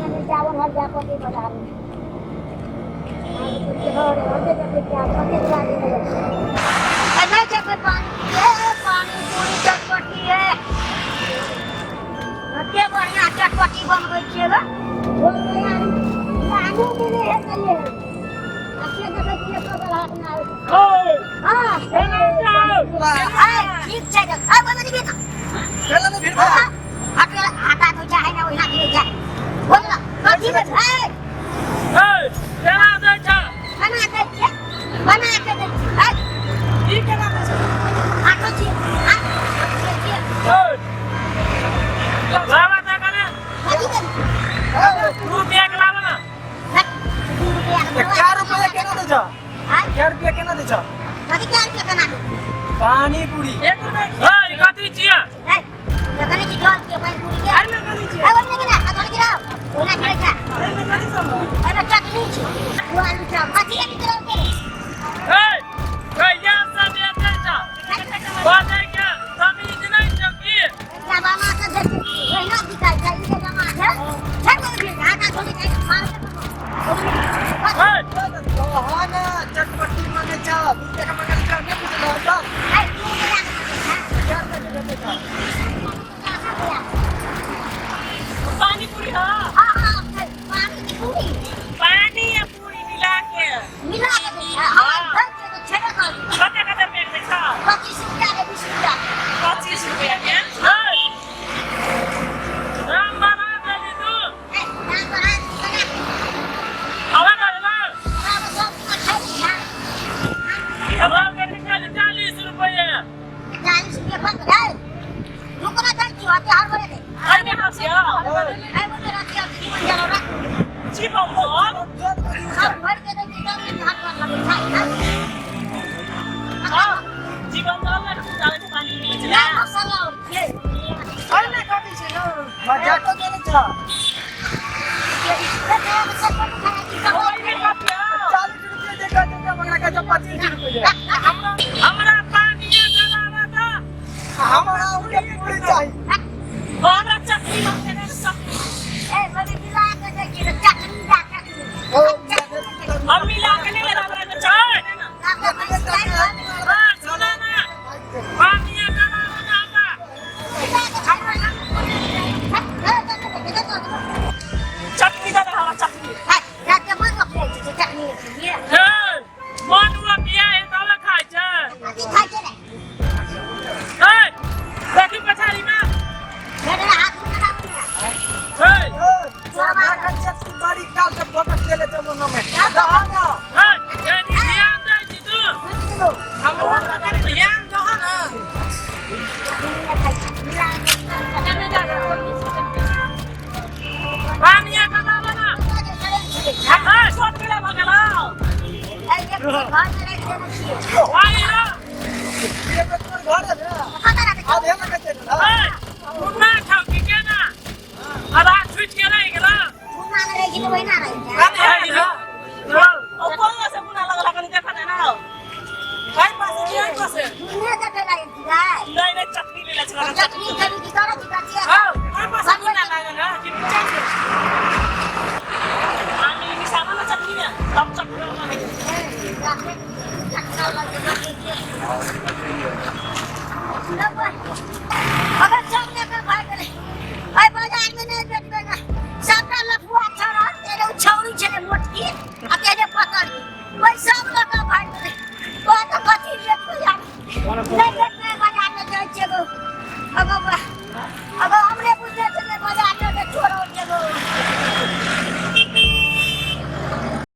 मिर्चा उम्हर जाय पड़तै बाजारमे। नहि छै कोइ पानी पूरी, पानी पूरी चटपटी है। कते बढ़िआँ चटपटी बनबै छियै गे। आलू मिलै है कहिए। से देखै छियै सब हाथ मे आबै छै। हाँ। ठीक छै तऽ खाय बना दिबे ना। केला ने भीड़ भा। हट हटा दो चाहे ना ओहिना दिए जाए। बोल ना कथी में छै? केना दै छ? बना दै छियै, बना के दै छियै। ई केना दै छ? हाथो छियै, हाथ छियै। लावा ता कने। कथी में? रुपया के लावा ना। क्या रुपया केना दै छ? क्या रुपया केना दै छ? कथी क्या रुपया केना दै? पानी पूरी। एक रुपया। ए कथी छियै? ए कथी छी जल के पानी पूरी के? अरे में कथी छियै? ए ओने गेला आ धर गिराओ ओना खेलै छै। अरे में कथी सब? अरे चटनी छै, ओ आलू चाप कथी के गिराओ के? ए कहिया से बेचै छ? बाजै के तमीज नहि छौ की? जमाना से बेचै छी ओहिना बिकाइ छै। ई जे जमा छै छै बोल आटा छोड़ी छै मार के। ए कहाँ ना चटपटी मांगे छ, 2 टका मांगे छ, नहीं बुझल चल। ए तू गेला। क्या रुपया के बेचै छ? पानी पूरी। हाँ। हाँ हाँ, पानी की पूरी। पानी या पूरी मिला के। मिला के दै छै। हाँ, दै छै तऽ छेबे करी। कते कते रुपया के दै छ? 25 रुपया के, 20 रुपया के। 25 रुपया के। दाम बढ़ा देली तू। ए दाम बढ़ा बना। हवा ना। हमरा सब खाइ छै। हवा के निकाली 40 रुपया। 40 रुपया बंद है। रुकना दै छी होते हर बड़े दे। अरे में हाथ या। ए बोले राति आब जीवन जलो रख। जीवन सब। सब भर के दै छी तब ने हाथ पर लगै छै। हां, जीवन जल ने डाले छै, पानी मिले छै। ना मसाला और छै। अरे नहीं कथी छै ना मजा तो केने छ? ओइ में कथी? 40 रुपया दे के दे मंगना के 25 रुपया। हमरा पानी जलावा था। हमरा उनके पूरी चाहिए। हमरा चटनी मांगते ने चटनी। ए मम्मी मिला के दै छी चटनी दा चटनी। ओ हम मिला के नहीं हमरा के चटनी ना। हां, सुना ना, पानी जलावा ना हमरा। चटनी दे हमरा चटनी। ए मनुआ बिया है तब खाइ छै। ए देखी पछाड़ी में। ए बड़ी काल से फोकस ले ले जमाना में दहा ना। ए एनी ध्यान दै छी तू। हमरा ध्यान दह ना। पानी जलावा ना। ए छोट गेला भऽ गेलौ। पानी ना। ये तो तोर घर है ना आधे में कते ना। ए मुन्ना खाउ की केना आधा छुटि के रहि गेलौ। ओ कोन से मुन्ना लगला कनी देखा दे ना। खाइ पासे की आई पासे? नहीं नहीं, चटनी ले ले चला। चटनी कभी की करो की कथी? हां, ओइ पासे मुन्ना लागल है कि नीचा से पानी मिसावा ना चटनी में तब चटनी बनै छै।